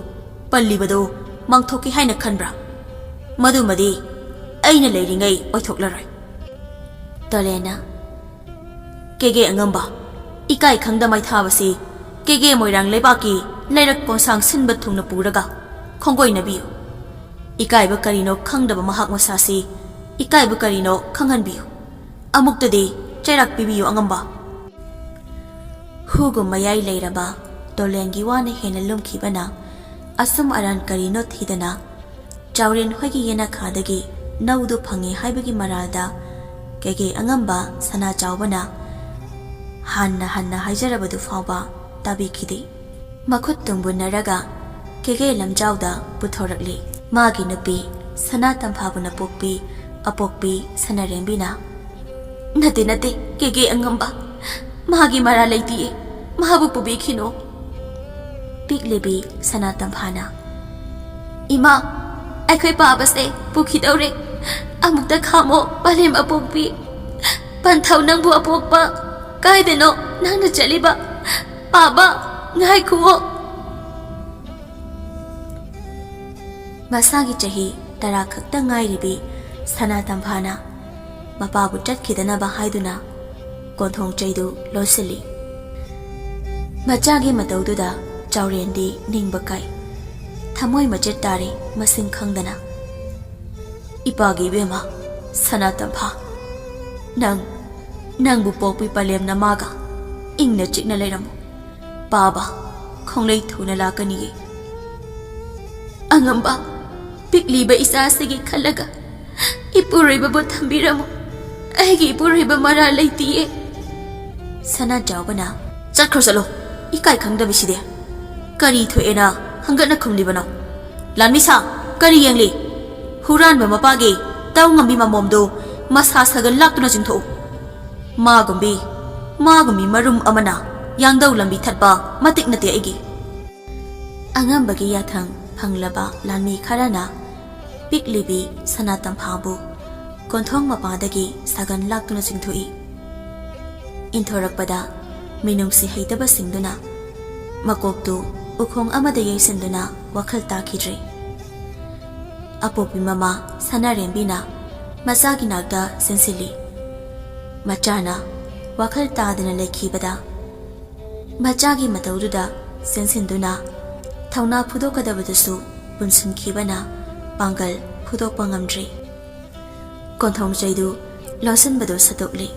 ꯄꯜꯂꯤꯕꯗꯨ ꯃꯥꯡꯊꯣꯛꯀꯦ ꯍꯥꯏꯅ ꯈꯟꯕ꯭ꯔꯥ? ꯃꯗꯨꯃꯗꯤ ꯑꯩꯅ ꯂꯩꯔꯤꯉꯩ ꯑꯣꯏꯊꯣꯛꯂꯔꯣꯏ꯫" ꯇꯣꯂꯦꯟꯅ, "ꯀꯦꯒꯦ ꯑꯉꯝꯕ, ꯏꯀꯥꯏ ꯈꯪꯗ ꯃꯥꯏꯊꯥꯕꯁꯤ ꯀꯦꯒꯦ ꯃꯣꯏꯔꯥꯡ ꯂꯩꯕꯥꯛꯀꯤ ꯂꯩꯔꯛ ꯀꯣꯟꯁꯥꯡ ꯁꯤꯟꯕ ꯊꯨꯡꯅ ꯄꯨꯔꯒ ꯈꯣꯡꯒꯣꯏꯅꯕꯤꯌꯨ꯫ ꯏꯀꯥꯏꯕ ꯀꯔꯤꯅꯣ ꯈꯪꯗꯕ ꯃꯍꯥꯛ ꯃꯁꯥꯁꯤ ꯏꯀꯥꯏꯕ ꯀꯔꯤꯅꯣ ꯈꯪꯍꯟꯕꯤꯌꯨ꯫ ꯑꯃꯨꯛꯇꯗꯤ ꯆꯩꯔꯥꯛ ꯄꯤꯕꯤꯌꯨ ꯑꯉꯝꯕ꯫" ꯍꯨꯒꯨꯝ ꯃꯌꯥꯏ ꯂꯩꯔꯕ ꯇꯣꯂꯦꯟꯒꯤ ꯋꯥꯅ ꯍꯦꯟꯅ ꯂꯨꯝꯈꯤꯕꯅ ꯑꯁꯨꯝ ꯑꯔꯥꯟ ꯀꯔꯤꯅꯣ ꯊꯤꯗꯅ ꯆꯥꯎꯔꯦꯟ ꯍꯣꯏꯒꯤ ꯌꯦꯅꯈꯥꯗꯒꯤ ꯅꯧꯗꯨ ꯐꯪꯉꯦ ꯍꯥꯏꯕꯒꯤ ꯃꯔꯥꯜꯗ ꯀꯦꯒꯦ ꯑꯉꯝꯕ ꯁꯅꯥ ꯆꯥꯎꯕꯅ ꯍꯟꯅ ꯍꯟꯅ ꯍꯥꯏꯖꯔꯕꯗꯨ ꯐꯥꯎꯕ ꯇꯥꯕꯤꯈꯤꯗꯦ꯫ ꯃꯈꯨꯠ ꯇꯨꯝꯕꯨꯟꯅꯔꯒ ꯀꯦꯒꯦ ꯂꯝꯖꯥꯎꯗ ꯄꯨꯊꯣꯔꯛꯂꯤ꯫ ꯃꯥꯒꯤ ꯅꯨꯄꯤ ꯁꯅꯥ ꯇꯝꯐꯥꯕꯨꯅ ꯄꯣꯛꯄꯤ ꯑꯄꯣꯛꯄꯤ ꯁꯅꯥꯔꯦꯝꯕꯤꯅ, "ꯅꯠꯇꯦ, ꯅꯠꯇꯦ, ꯀꯦꯒꯦ ꯑꯉꯝꯕ, ꯃꯥꯒꯤ ꯃꯔꯥ ꯂꯩꯇꯤꯌꯦ, ꯃꯥꯕꯨ ꯄꯨꯕꯤꯈꯤꯅꯨ꯫" ꯄꯤꯛꯂꯤꯕꯤ ꯁꯅꯥ ꯇꯝꯐꯥꯅ, "ꯏꯃꯥ, ꯑꯩꯈꯣꯏ ꯄꯥꯕꯁꯦ ꯄꯨꯈꯤꯗꯧꯔꯦ꯫ ꯑꯃꯨꯛꯇ ꯈꯥꯝꯃꯣ, ꯄꯂꯦꯝ ꯑꯄꯣꯛꯄꯤ꯫ ꯄꯟꯊꯧ ꯅꯪꯕꯨ ꯑꯄꯣꯛꯄ, ꯀꯥꯏꯗꯅꯣ ꯅꯪꯅ ꯆꯠꯂꯤꯕ? ꯄꯥꯕ, ꯉꯥꯏꯈꯨꯑꯣ꯫" ꯃꯁꯥꯒꯤ ꯆꯍꯤ ꯇꯔꯥ ꯈꯛꯇ ꯉꯥꯏꯔꯤꯕꯤ ꯁꯅꯥ ꯇꯝꯐꯥꯅ ꯃꯄꯥꯕꯨ ꯆꯠꯈꯤꯗꯅꯕ ꯍꯥꯏꯗꯨꯅ ꯀꯣꯟꯊꯣꯡ ꯆꯩꯗꯨ ꯂꯣꯟꯁꯤꯜꯂꯤ꯫ ꯃꯆꯥꯒꯤ ꯃꯇꯧꯗꯨꯗ ꯆꯥꯎꯔꯦꯟꯗꯤ ꯅꯤꯡꯕ ꯀꯥꯏ꯫ ꯊꯃꯣꯏ ꯃꯆꯦꯠ ꯇꯥꯔꯤ ꯃꯁꯤꯡ ꯈꯪꯗꯅ꯫ "ꯏꯄꯥꯒꯤ ꯏꯕꯦꯝꯃ, ꯁꯅꯥ ꯇꯝꯐꯥ, ꯅꯪ, ꯅꯪꯕꯨ ꯄꯣꯛꯄꯤ ꯄꯂꯦꯝ ꯅꯃꯥꯒ ꯏꯪꯅ ꯆꯤꯛꯅ ꯂꯩꯔꯝꯃꯨ꯫ ꯄꯥꯕ ꯈꯣꯡꯂꯩ ꯊꯨꯅ ꯂꯥꯛꯀꯅꯤꯌꯦ꯫ ꯑꯉꯝꯕ, ꯄꯤꯛꯂꯤꯕ ꯏꯆꯥꯁꯤꯒꯤ ꯈꯜꯂꯒ ꯏꯄꯨꯔꯣꯏꯕꯕꯨ ꯊꯝꯕꯤꯔꯝꯃꯨ꯫ ꯑꯩꯒꯤ ꯏꯄꯨꯔꯣꯏꯕ ꯃꯔꯥ ꯂꯩꯇꯤꯌꯦ꯫" ꯁꯅꯥ ꯆꯥꯎꯕꯅ, "ꯆꯠꯈ꯭ꯔꯣ ꯆꯠꯂꯣ, ꯏꯀꯥꯏ ꯈꯪꯗꯕꯤꯁꯤꯗꯤ꯫ ꯀꯔꯤ ꯊꯣꯛꯑꯦꯅ ꯍꯪꯒꯠꯅ ꯈꯨꯝꯂꯤꯕꯅꯣ? ꯂꯥꯟꯃꯤꯁꯥ, ꯀꯔꯤ ꯌꯦꯡꯂꯤ? ꯍꯨꯔꯥꯟꯕ ꯃꯄꯥꯒꯤ ꯇꯧ ꯉꯝꯕꯤ ꯃꯃꯣꯝꯗꯨ ꯃꯁꯥ ꯁꯥꯒꯟ ꯂꯥꯛꯇꯨꯅ ꯆꯤꯡꯊꯣꯛꯎ꯫ ꯃꯥꯒꯨꯝꯕꯤ, ꯃꯥꯒꯨꯝꯕꯤ ꯃꯔꯨꯝ ꯑꯃꯅ ꯌꯥꯡꯗꯧ ꯂꯝꯕꯤ ꯊꯠꯄ ꯃꯇꯤꯛ ꯅꯠꯇꯦ ꯑꯩꯒꯤ꯫" ꯑꯉꯝꯕꯒꯤ ꯌꯥꯊꯪ ꯐꯪꯂꯕ ꯂꯥꯟꯃꯤ ꯈꯔꯅ ꯄꯤꯛꯂꯤꯕꯤ ꯁꯅꯥ ꯇꯝꯐꯥꯕꯨ ꯀꯣꯟꯊꯣꯡ ꯃꯄꯥꯗꯒꯤ ꯁꯥꯒꯟ ꯂꯥꯛꯇꯨꯅ ꯆꯤꯡꯊꯣꯛꯏ꯫ ꯏꯟꯊꯣꯔꯛꯄꯗ ꯃꯤꯅꯨꯡꯁꯤ ꯍꯩꯇꯕꯁꯤꯡꯗꯨꯅ ꯃꯀꯣꯛꯇꯨ ꯎꯈꯣꯡ ꯑꯃꯗ ꯌꯩꯁꯤꯟꯗꯨꯅ ꯋꯥꯈꯜ ꯇꯥꯈꯤꯗ꯭ꯔꯦ꯫ ꯑꯄꯣꯛꯄꯤ ꯃꯃꯥ ꯁꯅꯥꯔꯦꯝꯕꯤꯅ ꯃꯆꯥꯒꯤ ꯅꯥꯛꯇ ꯆꯦꯟꯁꯤꯜꯂꯤ꯫ ꯃꯆꯥꯅ ꯋꯥꯈꯜ ꯇꯥꯗꯅ ꯂꯩꯈꯤꯕꯗ, ꯃꯆꯥꯒꯤ ꯃꯇꯧꯗꯨꯗ ꯆꯦꯟꯁꯤꯟꯗꯨꯅ ꯊꯧꯅꯥ ꯐꯨꯗꯣꯛꯀꯗꯕꯗꯨꯁꯨ ꯄꯨꯟꯁꯤꯟꯈꯤꯕꯅ ꯄꯥꯡꯒꯜ ꯐꯨꯗꯣꯛꯄ ꯉꯝꯗ꯭ꯔꯦ꯫ ꯀꯣꯟꯊꯣꯡ ꯆꯩꯗꯨ ꯂꯣꯟꯁꯤꯟꯕꯗꯨ ꯁꯠꯇꯣꯛꯂꯤ꯫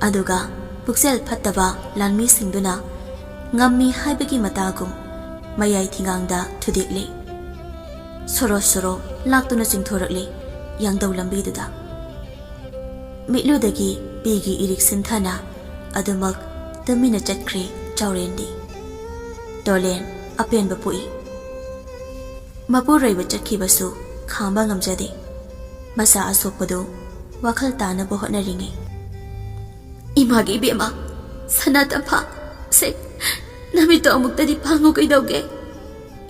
ꯑꯗꯨꯒ ꯄꯨꯛꯆꯦꯜ ꯐꯠꯇꯕ ꯂꯥꯟꯃꯤꯁꯤꯡꯗꯨꯅ ꯉꯝꯃꯤ ꯍꯥꯏꯕꯒꯤ ꯃꯇꯥꯒꯨꯝ ꯃꯌꯥꯏ ꯊꯤꯡꯒꯥꯡꯗ ꯊꯨꯗꯦꯛꯂꯤ꯫ ꯁꯣꯔꯣ ꯁꯣꯔꯣ ꯂꯥꯛꯇꯨꯅ ꯆꯤꯡꯊꯣꯔꯛꯂꯤ ꯌꯥꯡꯗꯧ ꯂꯝꯕꯤꯗꯨꯗ꯫ ꯃꯤꯠꯂꯨꯗꯒꯤ ꯄꯤꯒꯤ ꯏꯔꯤꯛ ꯁꯤꯟꯊꯅ ꯑꯗꯨꯃꯛ ꯇꯨꯃꯤꯟꯅ ꯆꯠꯈ꯭ꯔꯦ ꯆꯥꯎꯔꯦꯟꯗꯤ꯫ ꯇꯣꯂꯦꯟ ꯑꯄꯦꯟꯕ ꯄꯣꯛꯏ꯫ ꯃꯄꯨꯔꯣꯏꯕ ꯆꯠꯈꯤꯕꯁꯨ ꯈꯥꯝꯕ ꯉꯝꯖꯗꯦ꯫ ꯃꯆꯥ ꯑꯁꯣꯛꯄꯗꯨ ꯋꯥꯈꯜ ꯇꯥꯅꯕ ꯍꯣꯠꯅꯔꯤꯉꯩ, "ꯏꯃꯥꯒꯤ ꯏꯕꯦꯝꯃ, ꯁꯅꯥ ꯇꯝꯐꯥ, ꯁꯦ, ꯅꯃꯤꯠꯇꯣ ꯑꯃꯨꯛꯇꯗꯤ ꯄꯥꯡꯉꯨ ꯀꯩꯗꯧꯒꯦ?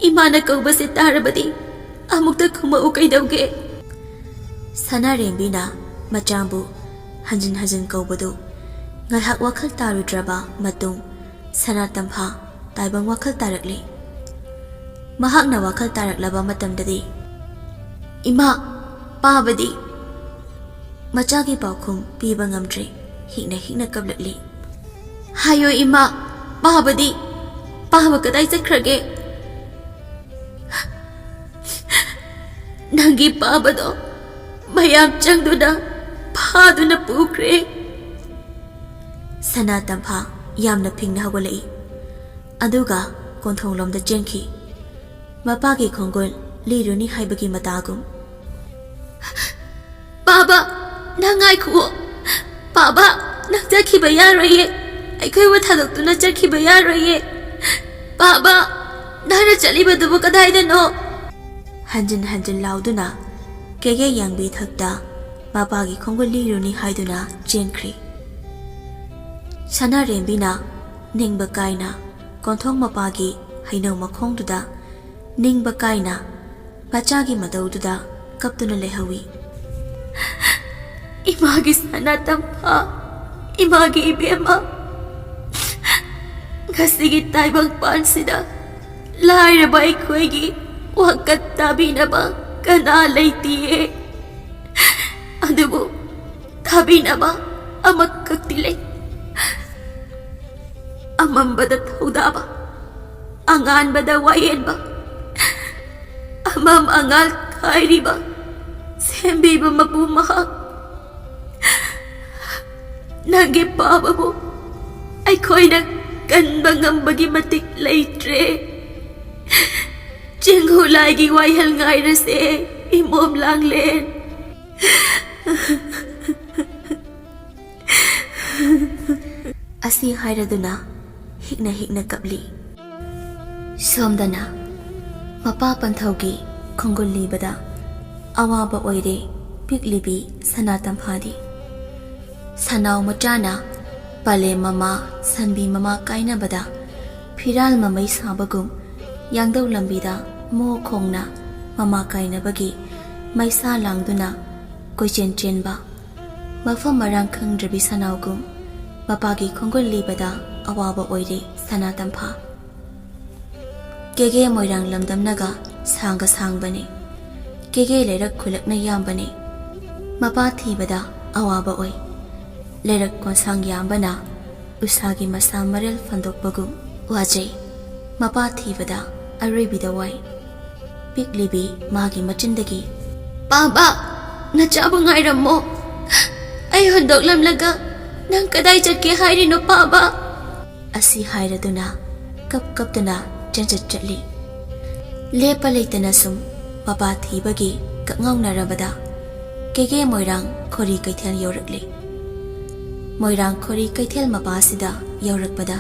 ꯏꯃꯥꯅ ꯀꯧꯕꯁꯦ ꯇꯥꯔꯕꯗꯤ ꯑꯃꯨꯛꯇ ꯈꯨꯝꯃꯛꯎ ꯀꯩꯗꯧꯒꯦ?" ꯁꯅꯥꯔꯦꯝꯕꯤꯅ ꯃꯆꯥꯕꯨ ꯍꯟꯖꯤꯟ ꯍꯟꯖꯤꯟ ꯀꯧꯕꯗꯨ ꯉꯥꯏꯍꯥꯛ ꯋꯥꯈꯜ ꯇꯥꯔꯨꯗ꯭ꯔꯕ ꯃꯇꯨꯡ, ꯁꯅꯥ ꯇꯝꯐꯥ ꯇꯥꯏꯕꯪ ꯋꯥꯈꯜ ꯇꯥꯔꯛꯂꯦ꯫ ꯃꯍꯥꯛꯅ ꯋꯥꯈꯜ ꯇꯥꯔꯛꯂꯕ ꯃꯇꯝꯗꯗꯤ, "ꯏꯃꯥ, ꯄꯥꯕꯗꯤ?" ꯃꯆꯥꯒꯤ ꯄꯥꯎꯈꯨꯝ ꯄꯤꯕ ꯉꯝꯗ꯭ꯔꯦ꯫ ꯍꯤꯛꯅ ꯍꯤꯛꯅ ꯀꯞꯂꯛꯂꯤ꯫ "ꯍꯥꯏꯌꯣ ꯏꯃꯥ, ꯄꯥꯕꯗꯤ? ꯄꯥꯕ ꯀꯗꯥꯏ ꯆꯠꯈ꯭ꯔꯒꯦ? ꯅꯪꯒꯤ ꯄꯥꯕꯗꯣ ꯃꯌꯥꯝ ꯆꯪꯗꯨꯅ ꯐꯥꯗꯨꯅ ꯄꯨꯈ꯭ꯔꯦ꯫ ꯁꯅꯥ ꯇꯝꯐꯥ ꯌꯥꯝꯅ ꯐꯤꯡꯅ ꯍꯧꯒꯠꯂꯛꯏ, ꯑꯗꯨꯒ ꯀꯣꯟꯊꯣꯡꯂꯣꯝꯗ ꯆꯦꯟꯈꯤ꯫ ꯃꯄꯥꯒꯤ ꯈꯣꯡꯒꯨꯜ ꯂꯤꯔꯨꯅꯤ ꯍꯥꯏꯕꯒꯤ ꯃꯇꯥꯒꯨꯝ꯫ "ꯄꯥꯕ, ꯅꯪ ꯉꯥꯏꯈꯨꯑꯣ꯫ ꯄꯥꯕ, ꯅꯪ ꯆꯠꯈꯤꯕ ꯌꯥꯔꯣꯏꯌꯦ꯫ ꯑꯩꯈꯣꯏꯕꯨ ꯊꯥꯗꯣꯛꯇꯨꯅ ꯆꯠꯈꯤꯕ ꯌꯥꯔꯣꯏꯌꯦ꯫ ꯄꯥꯕ, ꯅꯪꯅ ꯆꯠꯂꯤꯕꯗꯨꯕꯨ ꯀꯗꯥꯏꯗꯅꯣ?" ꯍꯟꯖꯤꯟ ꯍꯟꯖꯤꯟ ꯂꯥꯎꯗꯨꯅ ꯀꯦꯒꯦ ꯌꯥꯡꯕꯤ ꯊꯛꯇ ꯃꯄꯥꯒꯤ ꯈꯣꯡꯒꯨꯜ ꯂꯤꯔꯨꯅꯤ ꯍꯥꯏꯗꯨꯅ ꯆꯦꯟꯈ꯭ꯔꯤ꯫ ꯁꯅꯥꯔꯦꯝꯕꯤꯅ ꯅꯤꯡꯕ ꯀꯥꯏꯅ ꯀꯣꯟꯊꯣꯡ ꯃꯄꯥꯒꯤ ꯍꯩꯅꯧ ꯃꯈꯣꯡꯗꯨꯗ ꯅꯤꯡꯕ ꯀꯥꯏꯅ ꯃꯆꯥꯒꯤ ꯃꯇꯧꯗꯨꯗ ꯀꯞꯇꯨꯅ ꯂꯩꯍꯧꯏ꯫ "ꯏꯃꯥꯒꯤ ꯁꯅꯥ ꯇꯝꯐꯥ, ꯏꯃꯥꯒꯤ ꯏꯕꯦꯝꯃ, ꯉꯁꯤꯒꯤ ꯇꯥꯏꯕꯪꯄꯥꯟꯁꯤꯗ ꯂꯥꯏꯔꯕ ꯑꯩꯈꯣꯏꯒꯤ ꯋꯥꯀꯠ ꯇꯥꯕꯤꯅꯕ ꯀꯅꯥ ꯂꯩꯇꯤꯌꯦ? ꯑꯗꯨꯕꯨ ꯇꯥꯕꯤꯅꯕ ꯑꯃꯈꯛꯇꯤ ꯂꯩ꯫ ꯑꯃꯝꯕꯗ ꯊꯧꯗꯥꯕ, ꯑꯉꯥꯟꯕꯗ ꯋꯥꯌꯦꯟꯕ, ꯑꯃꯝ ꯑꯉꯥꯜ ꯈꯥꯏꯔꯤꯕ, ꯁꯦꯝꯕꯤꯕ ꯃꯄꯨ ꯃꯍꯥꯛ꯫ ꯅꯪꯒꯤ ꯄꯥꯕꯕꯨ ꯑꯩꯈꯣꯏꯅ ꯀꯟꯕ ꯉꯝꯕꯒꯤ ꯃꯇꯤꯛ ꯂꯩꯇ꯭ꯔꯦ꯫ ꯆꯦꯡꯒꯨ ꯂꯥꯏꯒꯤ ꯋꯥꯌꯦꯜ ꯉꯥꯏꯔꯁꯦ, ꯏꯃꯣꯝ ꯂꯥꯡꯂꯦꯟ꯫" ꯑꯁꯤ ꯍꯥꯏꯔꯗꯨꯅ ꯍꯤꯛꯅ ꯍꯤꯛꯅ ꯀꯞꯂꯤ꯫ ꯁꯣꯝꯗꯅ ꯃꯄꯥ ꯄꯟꯊꯧꯒꯤ ꯈꯣꯡꯒꯨꯜ ꯂꯤꯕꯗ ꯑꯋꯥꯕ ꯑꯣꯏꯔꯦ ꯄꯤꯛꯂꯤꯕꯤ ꯁꯅꯥ ꯇꯝꯐꯥꯗꯤ꯫ ꯁꯅꯥꯎ ꯃꯆꯥꯅ ꯄꯂꯦꯝ ꯃꯃꯥ, ꯁꯟꯕꯤ ꯃꯃꯥ ꯀꯥꯏꯅꯕꯗ ꯐꯤꯔꯥꯜ ꯃꯃꯩ ꯁꯥꯕꯒꯨꯝ ꯌꯥꯡꯗꯧ ꯂꯝꯕꯤꯗ ꯃꯣ ꯈꯣꯡꯅ ꯃꯃꯥ ꯀꯥꯏꯅꯕꯒꯤ ꯃꯩꯁꯥ ꯂꯥꯡꯗꯨꯅ ꯀꯣꯏꯆꯦꯟ ꯆꯦꯟꯕ, ꯃꯐꯝ ꯃꯔꯥꯡ ꯈꯪꯗ꯭ꯔꯕꯤ ꯁꯅꯥꯎꯒꯨꯝ ꯃꯄꯥꯒꯤ ꯈꯣꯡꯒꯨꯜ ꯂꯤꯕꯗ ꯑꯋꯥꯕ ꯑꯣꯏꯔꯦ ꯁꯅꯥ ꯇꯝꯐꯥ꯫ ꯀꯦꯒꯦ ꯃꯣꯏꯔꯥꯡ ꯂꯝꯗꯝꯅꯒ ꯁꯥꯡꯒ ꯁꯥꯡꯕꯅꯦ꯫ ꯀꯦꯒꯦ ꯂꯩꯔꯛ ꯈꯨꯜꯂꯛꯅ ꯌꯥꯝꯕꯅꯦ꯫ ꯃꯄꯥ ꯊꯤꯕꯗ ꯑꯋꯥꯕ ꯑꯣꯏ꯫ ꯂꯩꯔꯛ ꯀꯣꯟꯁꯥꯡ ꯌꯥꯝꯕꯅ ꯎꯁꯥꯒꯤ ꯃꯁꯥ ꯃꯔꯦꯜ ꯐꯟꯗꯣꯛꯄꯒꯨꯝ ꯋꯥꯖꯩ꯫ ꯃꯄꯥ ꯊꯤꯕꯗ ꯑꯔꯣꯏꯕꯤꯗ ꯋꯥꯏ꯫ ꯄꯤꯛꯂꯤꯕꯤ ꯃꯥꯒꯤ ꯃꯆꯤꯟꯗꯒꯤ, "ꯄꯥꯕ, ꯅꯆꯥꯕꯨ ꯉꯥꯏꯔꯝꯃꯣ꯫ ꯑꯩ ꯍꯨꯟꯗꯣꯛꯂꯝꯂꯒ ꯅꯪ ꯀꯗꯥꯏ ꯆꯠꯀꯦ ꯍꯥꯏꯔꯤꯅꯣ, ꯄꯥꯕ?" ꯑꯁꯤ ꯍꯥꯏꯔꯗꯨꯅ ꯀꯞ ꯀꯞꯇꯨꯅ ꯆꯦꯟꯆꯠ ꯆꯠꯂꯤ꯫ ꯂꯦꯞꯄ ꯂꯩꯇꯅ ꯁꯨꯝ ꯃꯄꯥ ꯊꯤꯕꯒꯤ ꯀꯛꯉꯥꯎꯅꯔꯕꯗ ꯀꯦꯒꯦ ꯃꯣꯏꯔꯥꯡ ꯈꯣꯔꯤ ꯀꯩꯊꯦꯜ ꯌꯧꯔꯛꯂꯤ꯫ ꯃꯣꯏꯔꯥꯡ ꯈꯣꯔꯤ ꯀꯩꯊꯦꯜ ꯃꯄꯥꯁꯤꯗ ꯌꯧꯔꯛꯄꯗ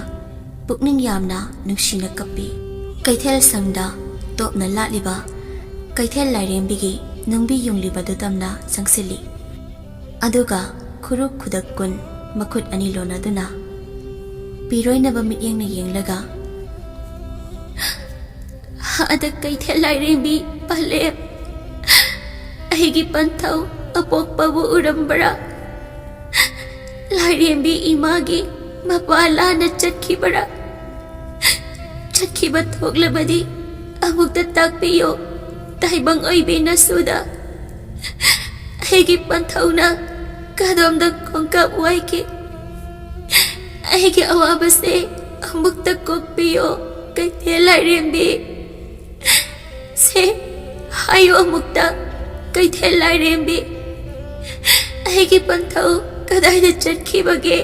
ꯄꯨꯛꯅꯤꯡ ꯌꯥꯝꯅ ꯅꯨꯡꯁꯤꯅ ꯀꯞꯄꯤ꯫ ꯀꯩꯊꯦꯜ ꯁꯪꯗ ꯇꯣꯞꯅ ꯂꯥꯠꯂꯤꯕ ꯀꯩꯊꯦꯜ ꯂꯥꯏꯔꯦꯝꯕꯤꯒꯤ ꯅꯨꯡꯕꯤ ꯌꯨꯡꯂꯤꯕꯗꯨ ꯇꯝꯅ ꯆꯪꯁꯤꯜꯂꯤ꯫ ꯑꯗꯨꯒ ꯈꯨꯔꯨ ꯈꯨꯗꯛ ꯀꯨꯟ ꯃꯈꯨꯠ ꯑꯅꯤ ꯂꯣꯟꯅꯗꯨꯅ ꯄꯤꯔꯣꯏꯅꯕ ꯃꯤꯠꯌꯦꯡꯅ ꯌꯦꯡꯂꯒ, "ꯑꯗ ꯀꯩꯊꯦꯜ ꯂꯥꯏꯔꯦꯝꯕꯤ ꯄꯂꯦꯝ, ꯑꯩꯒꯤ ꯄꯟꯊꯧ ꯑꯄꯣꯛꯄꯕꯨ ꯎꯔꯝꯕ꯭ꯔꯥ? ꯂꯥꯏꯔꯦꯝꯕꯤ ꯏꯃꯥꯒꯤ ꯃꯄꯥ ꯂꯥꯟꯅ ꯆꯠꯈꯤꯕ꯭ꯔꯥ? ꯆꯠꯈꯤꯕ ꯊꯣꯛꯂꯕꯗꯤ ꯑꯃꯨꯛꯇ ꯇꯥꯛꯄꯤꯌꯨ, ꯇꯥꯏꯕꯪ ꯑꯣꯏꯕꯤ ꯅꯁꯨꯗ꯫ ꯑꯩꯒꯤ ꯄꯟꯊꯧꯅ ꯀꯗꯣꯝꯗ ꯈꯣꯡꯀꯥꯞ ꯋꯥꯏꯒꯦ? ꯑꯩꯒꯤ ꯑꯋꯥꯕꯁꯦ ꯑꯃꯨꯛꯇ ꯀꯣꯛꯄꯤꯌꯣ, ꯀꯩꯊꯦꯜ ꯂꯥꯏꯔꯦꯝꯕꯤ꯫ ꯁꯦ, ꯍꯥꯏꯌꯨ ꯑꯃꯨꯛꯇ, ꯀꯩꯊꯦꯜ ꯂꯥꯏꯔꯦꯝꯕꯤ, ꯑꯩꯒꯤ ꯄꯟꯊꯧ ꯀꯗꯥꯏꯗ ꯆꯠꯈꯤꯕꯒꯦ?"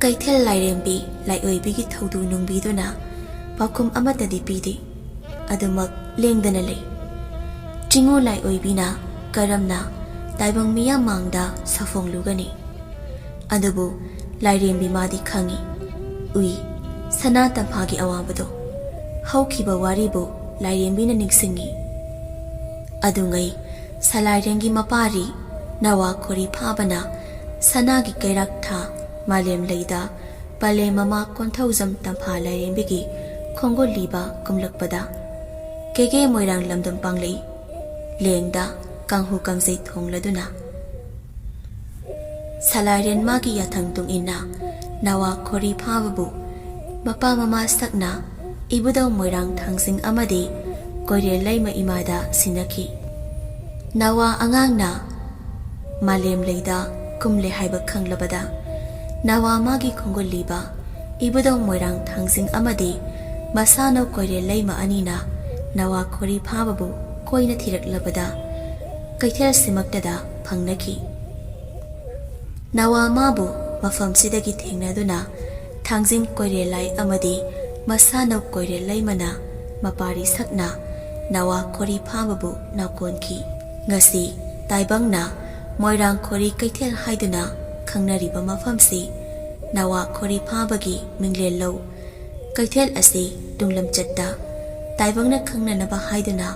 ꯀꯩꯊꯦꯜ ꯂꯥꯏꯔꯦꯝꯕꯤ ꯂꯥꯏꯑꯣꯏꯕꯤꯒꯤ ꯊꯧꯗꯨ ꯅꯨꯡꯕꯤꯗꯨꯅ ꯄꯥꯎꯈꯨꯝ ꯑꯃꯠꯇꯗꯤ ꯄꯤꯗꯦ꯫ ꯑꯗꯨꯃꯛ ꯂꯦꯡꯗꯅ ꯂꯩ꯫ ꯆꯤꯡꯉꯨ ꯂꯥꯏꯑꯣꯏꯕꯤꯅ ꯀꯔꯝꯅ ꯇꯥꯏꯕꯪ ꯃꯤꯌꯥꯝ ꯃꯥꯡꯗ ꯁꯥꯐꯣꯡꯂꯨꯒꯅꯤ? ꯑꯗꯨꯕꯨ ꯂꯥꯏꯔꯦꯝꯕꯤ ꯃꯥꯗꯤ ꯈꯪꯏ, ꯎꯏ, ꯁꯅꯥ ꯇꯝꯐꯥꯒꯤ ꯑꯋꯥꯕꯗꯣ꯫ ꯍꯧꯈꯤꯕ ꯋꯥꯔꯤꯕꯨ ꯂꯥꯏꯔꯦꯝꯕꯤꯅ ꯅꯤꯡꯁꯤꯡꯏ꯫ ꯑꯗꯨꯉꯩ ꯁꯂꯥꯏꯔꯦꯟꯒꯤ ꯃꯄꯥꯔꯤ ꯅꯋꯥ ꯈꯣꯔꯤ ꯐꯥꯕꯅ ꯁꯅꯥꯒꯤ ꯀꯩꯔꯥꯛ ꯊꯥ ꯃꯥꯂꯦꯝ ꯂꯩꯗ ꯄꯂꯦꯝ ꯃꯃꯥ ꯀꯣꯟꯊꯧꯖꯝ ꯇꯝꯐꯥ ꯂꯥꯏꯔꯦꯝꯕꯤꯒꯤ ꯈꯣꯡꯒꯨꯜ ꯂꯤꯕ ꯀꯨꯝꯂꯛꯄꯗ ꯀꯦꯒꯦ ꯃꯣꯏꯔꯥꯡ ꯂꯝꯗꯝ ꯄꯥꯡꯂꯩ ꯂꯦꯡꯗ ꯀꯥꯡꯍꯨ ꯀꯥꯡꯖꯩ ꯊꯣꯡꯂꯗꯨꯅ ꯁꯂꯥꯏꯔꯦꯟ ꯃꯥꯒꯤ ꯌꯥꯊꯪ ꯇꯨꯡꯏꯟꯅ ꯅꯋꯥ ꯈꯣꯔꯤ ꯐꯥꯕꯕꯨ ꯃꯄꯥ ꯃꯃꯥ ꯁꯛꯅ ꯏꯕꯨꯙꯧ ꯃꯣꯏꯔꯥꯡ ꯊꯥꯡꯖꯤꯡ ꯑꯃꯗꯤ ꯀꯣꯏꯔꯦꯜ ꯂꯩꯃ ꯏꯃꯥꯗ ꯁꯤꯟꯅꯈꯤ꯫ ꯅꯋꯥ ꯑꯉꯥꯡꯅ ꯃꯥꯂꯦꯝ ꯂꯩꯗ ꯀꯨꯝꯂꯦ ꯍꯥꯏꯕ ꯈꯪꯂꯕꯗ ꯅꯋꯥ ꯃꯥꯒꯤ ꯈꯣꯡꯒꯨꯜ ꯂꯤꯕ ꯏꯕꯨꯙꯧ ꯃꯣꯏꯔꯥꯡ ꯊꯥꯡꯖꯤꯡ ꯑꯃꯗꯤ ꯃꯁꯥꯅꯧ ꯀꯣꯏꯔꯦꯜ ꯂꯩꯃ ꯑꯅꯤꯅ ꯅꯋꯥ ꯈꯣꯔꯤ ꯐꯥꯕꯕꯨ ꯀꯣꯏꯅ ꯊꯤꯔꯛꯂꯕꯗ ꯀꯩꯊꯦꯜꯁꯤꯃꯛꯇꯗ ꯐꯪꯅꯈꯤ꯫ ꯅꯋꯥ ꯃꯥꯕꯨ ꯃꯐꯝꯁꯤꯗꯒꯤ ꯊꯦꯡꯅꯗꯨꯅ ꯊꯥꯡꯖꯤꯡ ꯀꯣꯏꯔꯦꯜ ꯂꯥꯏ ꯑꯃꯗꯤ ꯃꯁꯥꯅꯧ ꯀꯣꯏꯔꯦꯜ ꯂꯩꯃꯅ ꯃꯄꯥꯔꯤ ꯁꯛꯅ ꯅꯋꯥ ꯈꯣꯔꯤ ꯐꯥꯕꯕꯨ ꯅꯥꯎꯀꯣꯟꯈꯤ꯫ ꯉꯁꯤ ꯇꯥꯏꯕꯪꯅ ꯃꯣꯏꯔꯥꯡ ꯈꯣꯔꯤ ꯀꯩꯊꯦꯜ ꯍꯥꯏꯗꯨꯅ ꯈꯪꯅꯔꯤꯕ ꯃꯐꯝꯁꯤ ꯅꯋꯥ ꯈꯣꯔꯤ ꯐꯥꯕꯒꯤ ꯃꯤꯡꯂꯦꯟ ꯂꯧ ꯀꯩꯊꯦꯜ ꯑꯁꯤ ꯇꯨꯡꯂꯝꯆꯠꯇ ꯇꯥꯏꯕꯪꯅ ꯈꯪꯅꯅꯕ ꯍꯥꯏꯗꯨꯅ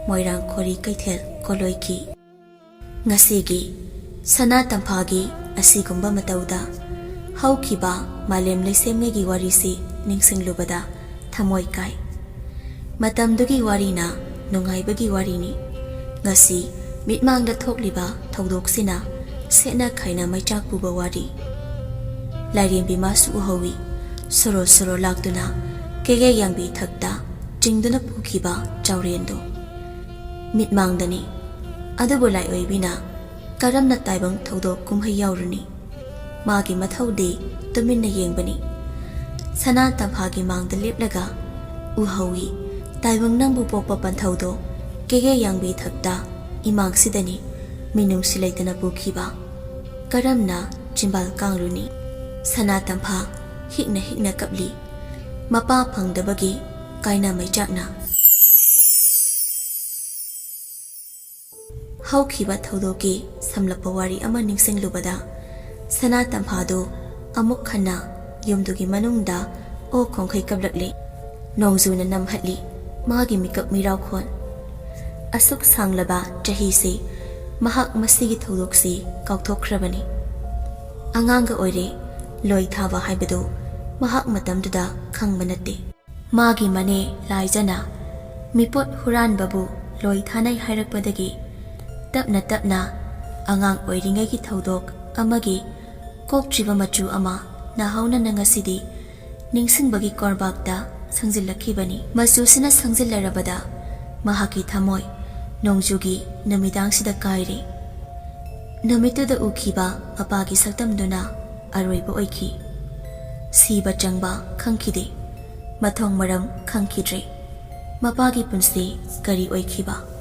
ꯃꯣꯏꯔꯥꯡ ꯈꯣꯔꯤ ꯀꯩꯊꯦꯜ ꯀꯣꯂꯣꯏꯈꯤ꯫ ꯉꯁꯤꯒꯤ ꯁꯅꯥ ꯇꯝꯐꯥꯒꯤ ꯑꯁꯤꯒꯨꯝꯕ ꯃꯇꯧꯗ ꯍꯧꯈꯤꯕ ꯃꯥꯂꯦꯝ ꯂꯩꯁꯦꯝꯉꯩꯒꯤ ꯋꯥꯔꯤꯁꯤ ꯅꯤꯡꯁꯤꯡꯂꯨꯕꯗ ꯊꯃꯣꯏ ꯀꯥꯏ꯫ ꯃꯇꯝꯗꯨꯒꯤ ꯋꯥꯔꯤꯅ ꯅꯨꯡꯉꯥꯏꯕꯒꯤ ꯋꯥꯔꯤꯅꯤ꯫ ꯉꯁꯤ ꯃꯤꯠꯃꯥꯡꯗ ꯊꯣꯛꯂꯤꯕ ꯊꯧꯗꯣꯛꯁꯤꯅ ꯁꯦꯠꯅ ꯈꯥꯏꯅ ꯃꯩꯆꯥꯛ ꯄꯨꯕ ꯋꯥꯔꯤ꯫ ꯂꯥꯏꯔꯦꯝꯕꯤ ꯃꯥꯁꯨ ꯎꯍꯧꯏ, ꯁꯣꯔꯣ ꯁꯣꯔꯣ ꯂꯥꯛꯇꯨꯅ ꯀꯦꯒꯦ ꯌꯥꯡꯕꯤ ꯊꯛꯇ ꯆꯤꯡꯗꯨꯅ ꯄꯨꯈꯤꯕ ꯆꯥꯎꯔꯦꯟꯗꯣ꯫ ꯃꯤꯠꯃꯥꯡꯗꯅꯤ꯫ ꯑꯗꯨꯕꯨ ꯂꯥꯏꯑꯣꯏꯕꯤꯅ ꯀꯔꯝꯅ ꯇꯥꯏꯕꯪ ꯊꯧꯗꯣꯛ ꯀꯨꯝꯍꯩ ꯌꯥꯎꯔꯨꯅꯤ? ꯃꯥꯒꯤ ꯃꯊꯧꯗꯤ ꯇꯨꯃꯤꯟꯅ ꯌꯦꯡꯕꯅꯤ꯫ ꯁꯅꯥ ꯇꯝꯐꯥꯒꯤ ꯃꯥꯡꯗ ꯂꯦꯞꯂꯒ ꯎꯍꯧꯏ, ꯇꯥꯏꯕꯪ ꯅꯪꯕꯨ ꯄꯣꯛꯄ ꯄꯟꯊꯧꯗꯣ ꯀꯦꯒꯦ ꯌꯥꯡꯕꯤ ꯊꯛꯇ ꯏꯃꯥꯡꯁꯤꯗꯅꯤ ꯃꯤꯅꯨꯡꯁꯤ ꯂꯩꯇꯅ ꯄꯨꯈꯤꯕ꯫ ꯀꯔꯝꯅ ꯆꯤꯝꯕꯥꯜ ꯀꯥꯡꯂꯨꯅꯤ? ꯁꯅꯥ ꯇꯝꯐꯥ ꯍꯤꯛꯅ ꯍꯤꯛꯅ ꯀꯞꯂꯤ꯫ ꯃꯄꯥ ꯐꯪꯗꯕꯒꯤ ꯀꯥꯏꯅ ꯃꯩꯆꯥꯛꯅ꯫ ꯍꯧꯈꯤꯕ ꯊꯧꯗꯣꯛꯀꯤ ꯁꯝꯂꯞꯄ ꯋꯥꯔꯤ ꯑꯃ ꯅꯤꯡꯁꯤꯡꯂꯨꯕꯗ ꯁꯅꯥ ꯇꯝꯐꯥꯗꯨ ꯑꯃꯨꯛ ꯍꯟꯅ ꯌꯨꯝꯗꯨꯒꯤ ꯃꯅꯨꯡꯗ ꯑꯣꯛ ꯈꯣꯡꯈꯩ ꯀꯞꯂꯛꯂꯤ꯫ ꯅꯣꯡꯖꯨꯅ ꯅꯝꯍꯠꯂꯤ ꯃꯥꯒꯤ ꯃꯤꯀꯞ ꯃꯤꯔꯥꯎꯈꯣꯜ꯫ ꯑꯁꯨꯛ ꯁꯥꯡꯂꯕ ꯆꯍꯤꯁꯤ ꯃꯍꯥꯛ ꯃꯁꯤꯒꯤ ꯊꯧꯗꯣꯛꯁꯤ ꯀꯥꯎꯊꯣꯛꯈ꯭ꯔꯕꯅꯤ꯫ ꯑꯉꯥꯡꯒ ꯑꯣꯏꯔꯦ, ꯂꯣꯏ ꯊꯥꯕ ꯍꯥꯏꯕꯗꯨ ꯃꯍꯥꯛ ꯃꯇꯝꯗꯨꯗ ꯈꯪꯕ ꯅꯠꯇꯦ꯫ ꯃꯥꯒꯤ ꯃꯅꯦ ꯂꯥꯏꯖꯅ ꯃꯤꯄꯣꯠ ꯍꯨꯔꯥꯟꯕꯕꯨ ꯂꯣꯏ ꯊꯥꯅꯩ ꯍꯥꯏꯔꯛꯄꯗꯒꯤ ꯇꯞꯅ ꯇꯞꯅ ꯑꯉꯥꯡ ꯑꯣꯏꯔꯤꯉꯩꯒꯤ ꯊꯧꯗꯣꯛ ꯑꯃꯒꯤ ꯀꯣꯛꯇ꯭ꯔꯤꯕ ꯃꯆꯨ ꯑꯃ ꯅꯍꯥꯎꯅꯅ ꯉꯁꯤꯗꯤ ꯅꯤꯡꯁꯤꯡꯕꯒꯤ ꯀꯣꯔꯕꯥꯛꯇ ꯁꯪꯖꯤꯜꯂꯛꯈꯤꯕꯅꯤ꯫ ꯃꯆꯨꯁꯤꯅ ꯁꯪꯖꯤꯜꯂꯔꯕꯗ ꯃꯍꯥꯛꯀꯤ ꯊꯃꯣꯏ ꯅꯣꯡꯖꯨꯒꯤ ꯅꯨꯃꯤꯗꯥꯡꯁꯤꯗ ꯀꯥꯏꯔꯦ꯫ ꯅꯨꯃꯤꯠꯇꯨꯗ ꯎꯈꯤꯕ ꯃꯄꯥꯒꯤ ꯁꯛꯇꯝꯗꯨꯅ ꯑꯔꯣꯏꯕ ꯑꯣꯏꯈꯤ꯫ ꯁꯤꯕ ꯆꯪꯕ ꯈꯪꯈꯤꯗꯦ꯫ ꯃꯊꯣꯡ ꯃꯔꯝ ꯈꯪꯈꯤꯗ꯭ꯔꯦ꯫ ꯃꯄꯥꯒꯤ ꯄꯨꯟꯁꯤ ꯀꯔꯤ ꯑꯣꯏꯈꯤꯕ?